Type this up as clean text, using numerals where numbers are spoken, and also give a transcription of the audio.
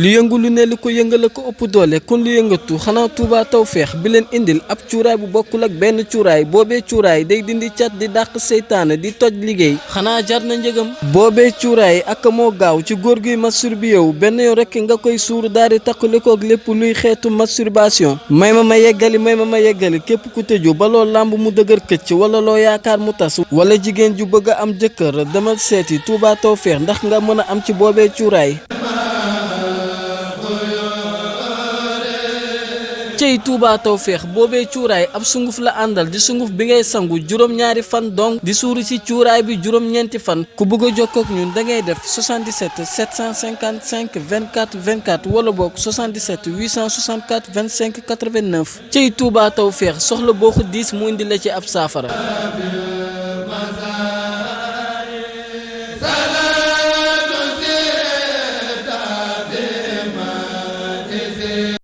lu yëngu lu ne lu ko yëngal ko ëpp doole kon lu yëngatu xanaa Touba Tawfekh bi leen indil ab cuuraay bu bokkul ak benn cuuraay boobee cuuraay day dindi cat di dàq seytaane di toj liggéey xanaa jar na njëgam boobee cuuraay ak moo gaaw ci góor guy masturbé yow benn yoon rek nga koy suur daal di takkalikook lépp luy xeetu masturbation may ma yeggali képp ku tëju ba loo làmb mu dëgër këcc wala loo yaakaar mu tas wala jigéen ju bëgg a am jëkkër demal seeti Touba Tawfekh ndax nga mën a am ci boobee cuuraay cey Touba Tawfekh boobee cuuraay ab sunguf la àndal di sunguf bi ngay sangu juróom-ñaari fan donc di suuru ci cuuraay bi juróom-ñeenti fan ku bëgg a jokkoo ak ñun da ngay def 77 755 24 24 wala boog 77 864 25 89 cey Touba Tawfekh soxla boo ko diis mu indi la ci ab saafara.